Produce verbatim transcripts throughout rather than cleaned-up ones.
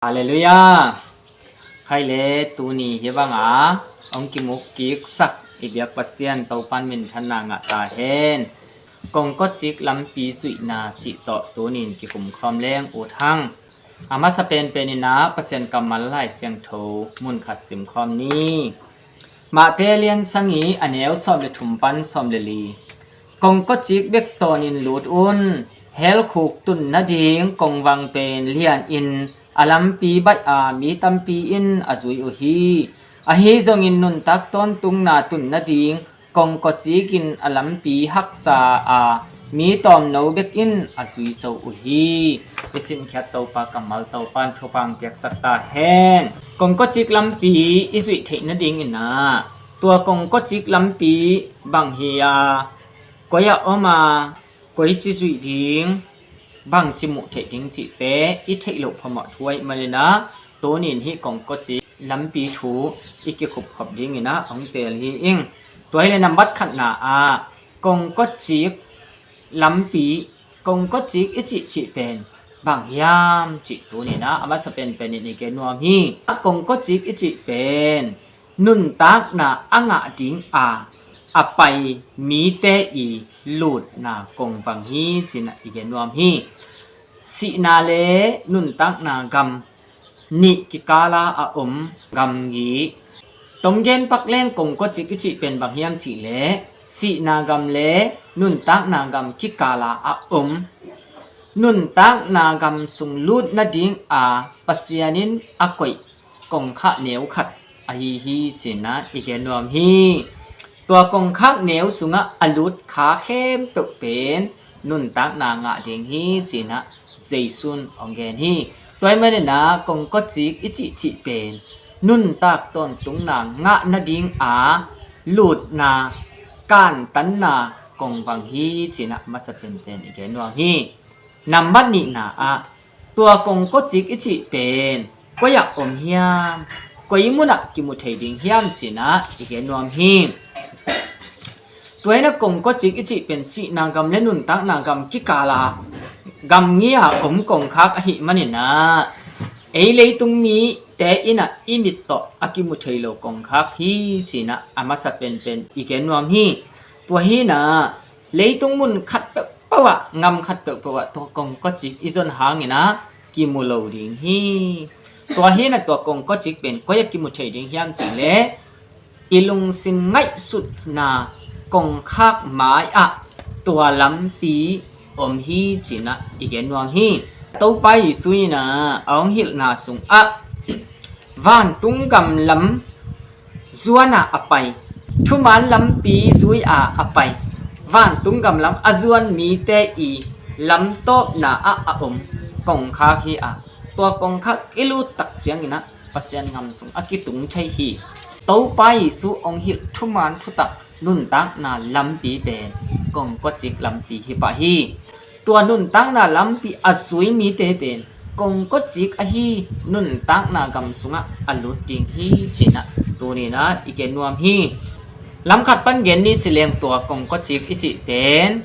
Halleluiah. Khai le tuni hi banga hong kimuk kiksak i biak Pasian Topan minthanna ngah ta hen. Kongkawcik lampi zuihna cih tawh tunin kikumkhawm leng ut hang. A masa penpen inah Pasian kammal Lai Siangtho munkhat simkhawm ni. Mate lian sangih a neu sawm le thum pan sawm le li. Kongkawcik bek tawnin lut un. Helkhuk tun nading kongvang pen lianin a lampi baih a mi tampi in a zui uh hi. Ahi zongin nuntak tawntungna tun nading kongkawcik in a lampi haksa a mi tawmno bek in a zuiso uh hi. I simkhiat Topa kammal Topan thupha piaksak ta hen. Kongkawcik lampi i zuih theih nading inah tua kongkawcik lampi bang hi a, koi ah om a, koici zuih ding, bangci muh theih ding cihte i theih loh phamawh thu ahih maninah tunin hih kongkawcik lampi thu i kikhupkhop dinginah hong teel hi ing. Tua hileh nambat khatna ah kongkawcik lampi, kongkawcik i cihcih pen bang hiam cih tuninah a masa penpenin i gen nuam hi. Kongkawcik i cih pen nuntakna a ngah ding a a pai mite i lutna kongvang hi cinah i gen nuam hi. Sihna le nuntakna gam nih kikala a om gamgi. Tomgen pak leng kongkawcik i cih pen bang hiam cihleh sihna gam le nuntakna gam kikala a om nuntakna gam sung lut nading a Pasian in a koih kongkhak neu khat ahi hi cinah i gen nuam hi. Tua kongkhak neu sungah a lut kha khempeuh pen nuntakna ngah ding hi cinah Jesu in hong gen hi. Tua ahih maninah kongkawcik i cihcih pen nuntak tawntungna ngah nading a lutna kantanna kongvang hi cinah masa penpen i gen nuam hi. Nambat nihna ah tua kongkawcik i cih pen koi ah om hiam, koi munah kimu thei ding hiam cinah i gen nuam hi. Tua inah kongkawcik i cih pen sihna gam le nuntakna gam kikala gamgi a om kongkhak ahih maninah ei leitung mite inah i mit tawh a kimu thei lo kongkhak hi cinah a masa penpen i gen nuam hi. Tua hinah leitung mun khat peuhpeuh ah, ngam khat peuhpeuh ah tua kongkawcik i zon hanginah kimu lo ding hi. Tua hinah tua kongkawcik pen koi ah kimu thei ding hiam cihleh i lungsim ngaihsutna kongkhak mai-ah tua lampi om hi cinah i gen nuam hi. Topa Jesu inah a hong hilhna sungah vantung gam lam zuan a a pai, thuman lampi zui a a pai, vantung gam lam a zuan mite i lamtawpna ah a om kongkhak hi a, tua kongkhak i lut tak cianginah Pasian gam sung a kitung thei hi. Topa Jesu hong hilh thuman thutak nuntakna lampi pen kongkawcik lampi hi pah hi. Tua nuntakna lampi a zui mite pen kongkawcik ahi nuntakna gam sungah a lut ding hi cinah tuninah i gen nuam hi. Lamkhat pan gen ni cileng tua kongkawcik i cih pen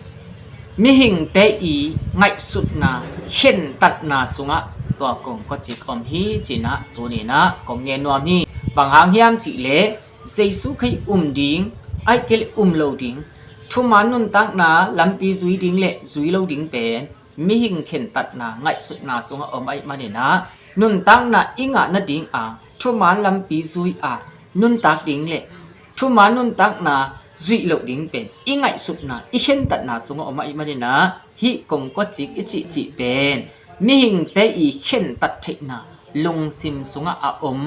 mihingte i ngaihsutna khentatna sungah tua kongkawcik om hi cinah tuninah kong gen nuam hi. Bang hang hiam cihleh Jesu kha i um ding, ahih kei leh um lo ding, thuman nuntakna lampi zui ding le zui lo ding pen mihing khentatna ngaihsutna sungah om ahih maninah nuntakna i ngah nading a thuman lampi zui a nuntak ding le thuman nuntakna zuih loh ding pen i ngaihsutna i khentatna sungah om ahih maninah hih kongkawcik i cihcih pen mihingte i khentat theihna lungsim sungah a om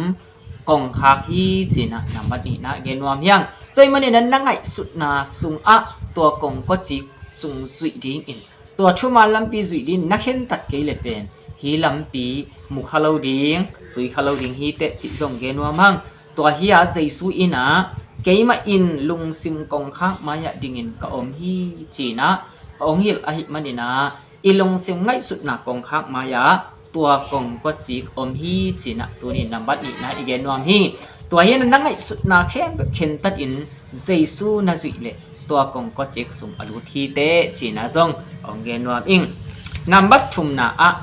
kongkhak hi cinah nambat nihna gen nuam hi ang. Tua ahih maninah na ngaihsutna sungah tua kongkawcik sung zuih dingin tua thuman lampi zuih dingin na khentat kei le pen hih lampi mu kha lo ding, zui kha lo ding hi teh cih zong gen nuam hang. Tua hi a Jesu inah keimah in lungsim kongkhak mai-ah dingin ka om hi cinah a hong hilh ahih maninah i lungsim ngaihsutna kongkhak mai-ah tua kongkawcik om hi cinah tunin nambat nihna i gen nuam hi. Tua hinah na ngaihsutna khempeuh khentatin Jesu na zuih leh tua kongkawcik sung a lut hi teh cinah zong hong gen nuam ing. Nambat thumna ah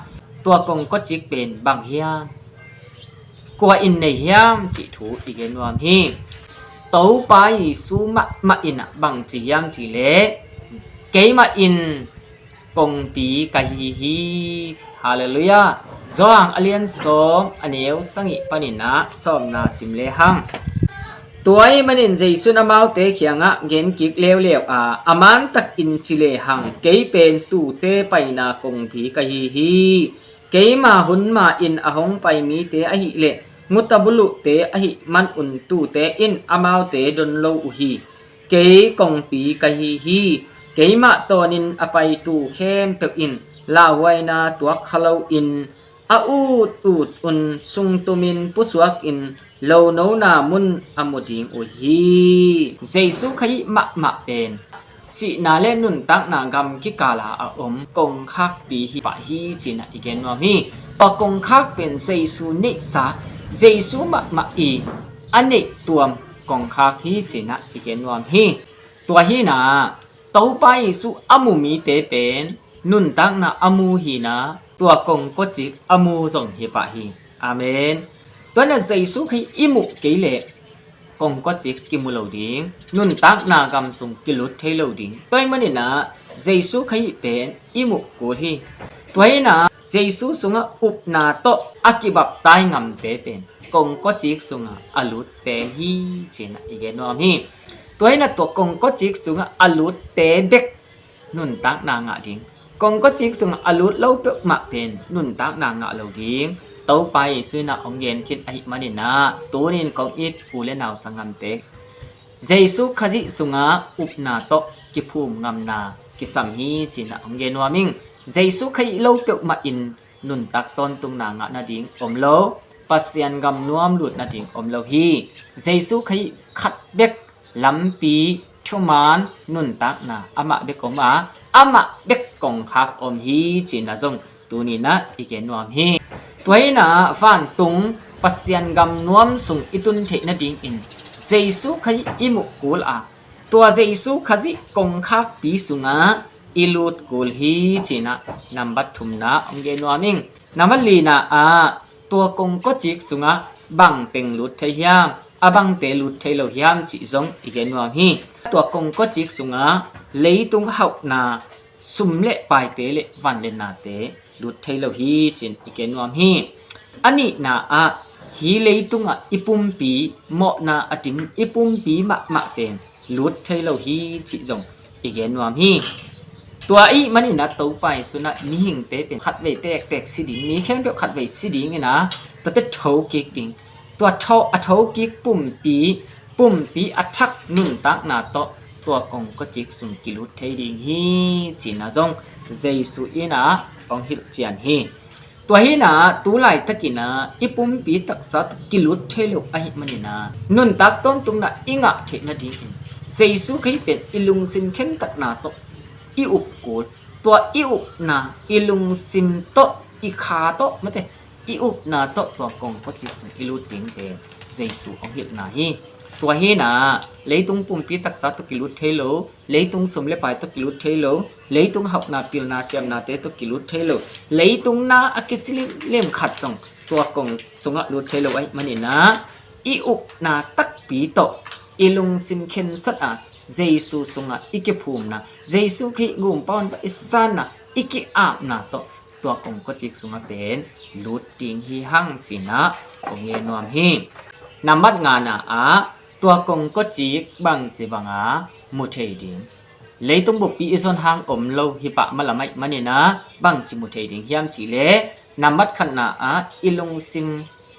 tua kongkawcik pen bang hiam, kua in nei hiam cih thu i gen nuam hi. Topa Jesu mahmah in ah bang ci hiam cih leh, keimah in kongpi ka hi hi. Halleluiah. Johan a lian sawm a neu sagih panin ah sawmna sim lehang. Tua ahih manin Jesu in amaute kiangah gen kik leuleu a, a mantakin ci lehang, kei pen tuute paina kongpi ka hi hi. Keima hun ma-in a hong pai mite ahih leh nguta buluhte ahih manun tuute in amaute don lo uh hi. Kei kongpi ka hi hi. Keimah tawnin a pai tu khempeuh in lauhuaina tuak kha loin a ut ut un sungtumin pusuakin lonona mun a mu ding uh hi. Jesu Khazih mahmah pen sihna le nuntakna gam kikala a om kongkhakpi hi pah hi ci-in ah i gen nuam hi. Tua kongkhak pen Jesu neihsa, Jesu mahmah i a neih tuam kongkhak hi ci-in ah i gen nuam hi. Tua hi-in ah Topa Jesu a mu mite pen nuntakna a mu hi-in ah tua kongkocik a mu zong hi pah hi. Amen. Tua hi-in ah Jesu Khazih i muh kei leh kongkocik kimu lo ding, nuntakna gam sung kilut thei lo ding. Tua ahih manin ah Jesu Khazih pen i muh kul hi. Tua hi-in ah Jesu sungah upna tawh a kibaptai ngamte pen kongkocik sungah a lutte hi ci-in ah i gen nuam hi. Tua hi-in ah tua kongkocik sungah a lutte bek nuntakna ngah ding. Kongkocik sungah a lut lo peuhmah pen nuntakna ngah lo ding. Topa Jesu in ah hong gen khin ahih manin ah tuni-in kong it u le nau sanggamte, Jesu Khazih sungah upna tawh kiphum ngamna kisam hi ci-in ah hong gen nuam ing. Jesu Khazih lo peuhmah in nuntak tawntungna ngah nading om lo. Pasian gam nuam lut nading om lo hi. Jesu Khazih khat bek lampi, thuman, nuntakna amah bek om a, amah bek kongkhak om hi ci-in ah zong tuni-in ah i gen nuam hi. Tua hi-in ah vantung Pasian gam nuam sung i tun theih nadingin Jesu Khazih i muh kul a, tua Jesu Khazih kongkhakpi sungah i lut kul hi ci-in ah nambat thumna hong gen nuam ing. Nambat lina ah tua kongkocik sungah bang teng lut thei hiam, a bangte lut thei lo hiam cih zong i gen nuam hi. Tua kongkocik sungah leitung hauhna, sum le paite le van le nate lut thei lo hi ci-in i gen nuam hi. A nihna ah hih leitungah i pumpi, mawhna a dim i pumpi mahmah pen lut thei lo hi cih zong i gen nuam hi. Tua ahih manin ah Topa Jesu in ah mihingte pen khatvei tektek si ding, mi khempeuh khatvei si dingin ah tuate tho kik ding. Tua tho, a tho kik pumpi, pumpi a thak nuntakna tawh tua kongkocik sung kilut thei ding hi ci-in ah zong Jesu in ah hong hilh cian hi. Tua hi-in ah tu laitakin ah i pumpi taksa tawh kilut thei lo ahih manin ah nuntak tawntungna i ngah theih nadingin Jesu Khazih pen i lungsim khentatna tawh i up kul. Tua i upna, i lungsim tawh, i kha tawh, mate, i upna tawh tua kongkocik sung i lut ding pen Jesu hong hilhna hi. Tua hi-in ah leitung pumpi taksa tawh kilut thei lo, leitung sum le pai tawh kilut thei lo, leitung hauhna, pilna, siamnate tawh kilut thei lo, leitung na a kici limlim khat zong tua kong sungah lut thei lo ahih manin ah i upna takpi tawh i lungsim khensat a, Jesu sungah i kiphumna, Jesu Khazih gumpa honpa i sanna, i ki-apna tawh tua kongkocik sungah pen lut ding hi hang ci-in ah kong gen nuam hi. Nambat ngana ah tua kongkocik bangci banga mu thei ding? Leitung buppi i zon hang om lo hi pah malam ahih manin ah bangci mu thei ding hiam cih leh, nambat khatna ah i lungsim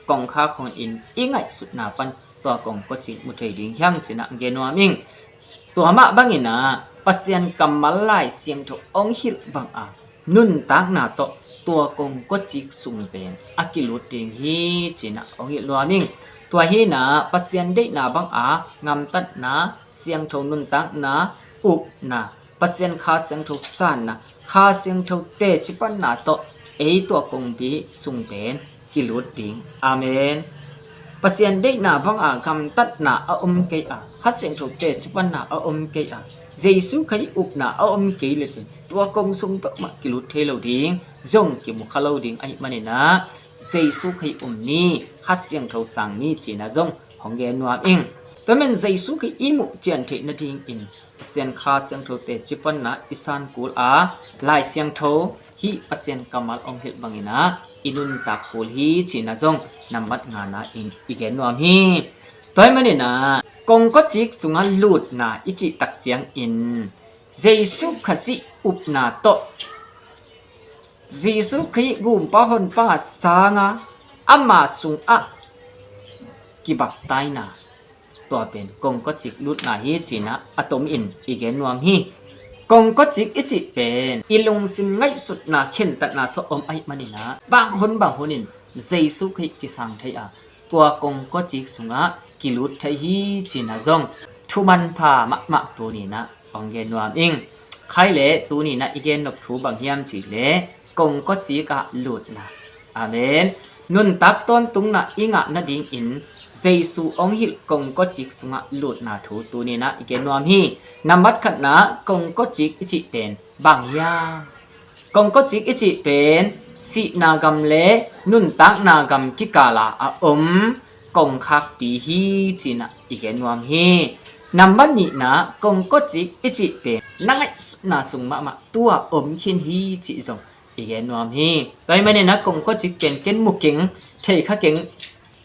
kongkhak hong in i ngaihsutna pan tua kongkocik mu thei ding hiam ci-in ah gen nuam ing. Tua mah bangin ah Pasian kammal Lai Siangtho hong hilh bang a nuntakna tawh tua kongkocik sung pen a kilut ding hi ci-in ah hong hilh nuam ing. Tua hi-in ah Pasian deihna bang a gamtatna, siangtho nuntakna, upna, Pasian Kha Siangtho sanna, Kha Siangtho teci panna tawh ei tua kongpi sung pen kilut ding. Amen. Pasian deihna banga gamtatna a om kei a, Kha Siangtho teci panna a om kei a, Jesu Khazih upna a om kei le pen tua kong sung peuhmah kilut thei lo ding, zong kimu kha lo ding ahih maninah Jesu Khazih um ni, Kha Siangtho sang ni cinah zong hong gen nuam ing. Tua man Jesu Khazih i muh cian theih nadingin Pasian Kha Siangtho teci panna i san kul a, Lai Siangtho hih Pasian kammal hong hilh banginah i nuntak kul hi cinah zong nambat ngana in i gen nuam hi. Tua ahih maninah kongkawcik sungah lutna i cih tak ciangin Jesu Khazih upna tawh Jesu Khazih gumpa honpa sanga ama sungah kibaptaina, tua pen kongkawcik lutna hi cinah a tomin i gen nuam hi. Kongkawcik i cih pen i lungsim ngaihsutna khentatna sawh om ahih maninah bang hun bang hunin Jesu Khazih kisang thei a, tua kongkawcik sungah kilut thei hi cinah zong thumanpha mahmah tuninah hong gen nuam ing. Khai le tuninah i gen nop thu bang hiam cih le kongkawcik ah lutna. Amen. Nuntak tawntungna i ngah nadingin Jesu hong hilh kongkawcik sungah lutna thu tuninah i gen nuam hi. Nambat khatna kongkawcik i cih pen bang hiam? Kongkawcik i cih pen sihna gam le nuntakna gam kikala a om kongkhakpi hi cinah i gen nuam hi. Nambat nihna kongkawcik i cih pen na ngaihsutna sung mahmah tua om khin hi cih zong i gen nuam hi. Tua ahih maninah kongkawcik pen ken mu keng, thei kha keng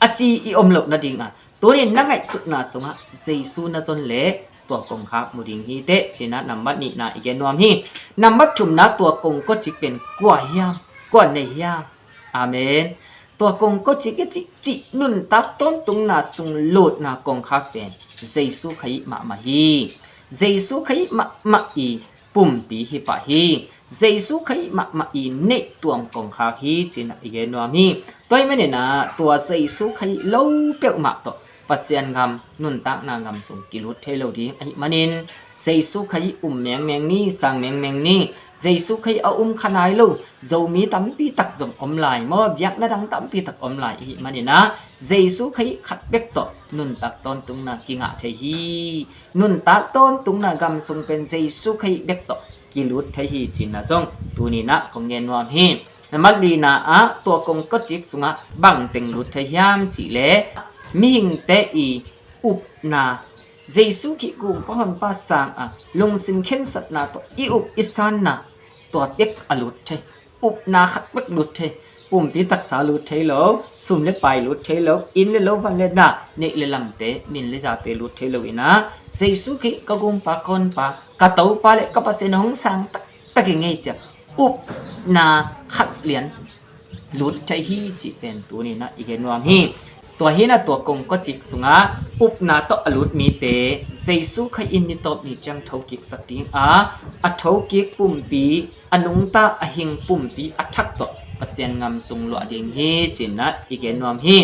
a ci i om loh nadingah tunin na ngaihsutna sungah Jesu na zon le tua kongkhak mu ding hi teh cinah nambat nihna i gen nuam hi. Nambat thumna tua kongkawcik pen kua hiam, kua nei hiam? Amen. Tua kongkawcik i cih, cih nuntak tawntungna sung lutna kongkhak pen Jesu Khazih mahmah hi. Jesu Khazih mahmah i pumpi hi pah hi. Jesu Khazih mahmah i neihtuam kongkhak hi cinah i gen nuam hi. Tua ahih maninah tua Jesu Khazih lo peuhmah tawh Pasian gam, nuntakna gam sung kilut thei lo ding ahih manin Jesu Khazih um mengmeng ni, sang mengmeng ni. Jesu Khazih a um kha nai lo Zomi tampi tak zong om lai maw, biakna dang tampi tak om lai ahih maninah Jesu Khazih khat bek tawh nuntak tawntungna kingah thei hi. Nuntak tawntungna gam sung pen Jesu Khazih bek tawh kilut thei hi cinah zong tuninah kong gen nuam hi. Nambat lina ah tua kongkawcik sungah bangteng lut thei hiam cih le mihingte i upna, Jesu Khazih gumpa honpa sanga lungsim khensatna tawh i up i sanna, tua bek a lut thei. Upna khat bek lut thei. Pumpi taksa lut thei lo, sum le pai lut thei lo, inn le lo, van le na, neih le lamte, min le zate lut thei lo inah Jesu Khazih ka gumpa ka honpa, ka Topa le ka Pasian hong sang taktak i ngei ciah upna khat lian lut thei hi cih pen tuninah i gen nuam hi. Tua hinah tua kongkawcik sungah upna tawh a lut mite Jesu Khazih in ni tawp ni ciang thokiksak ding a, a thokik pumpi, a nungta a hing pumpi a thak tawh Pasian gam sung luah ding hi cinah i gen nuam hi.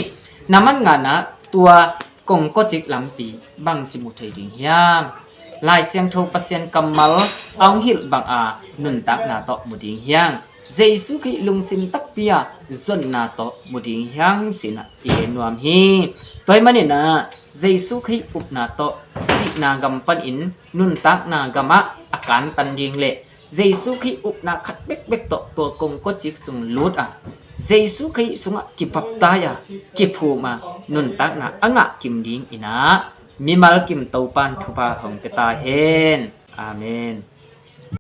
Nambat ngana tua kongkawcik lampi bangci mu thei ding hiam? Lai Siangtho Pasian kammal a hong hilh banga nuntakna tawh mu ding hiam? Jesu Khazih lungsim takpi a zonna tawh mu ding hiam cinah i gen nuam hi. Tua ahih maninah Jesu Khazih upna tawh sihna gam panin nuntakna gamah a kantan ding le Jesu Khazih upna khat bekbek tawh tua kongkawcik sung lut a, Jesu Khazih sungah kibaptai a, kiphum a, nuntakna a ngah kim ding inah mimal kim Topan thupha hong pia ta hen. Amen.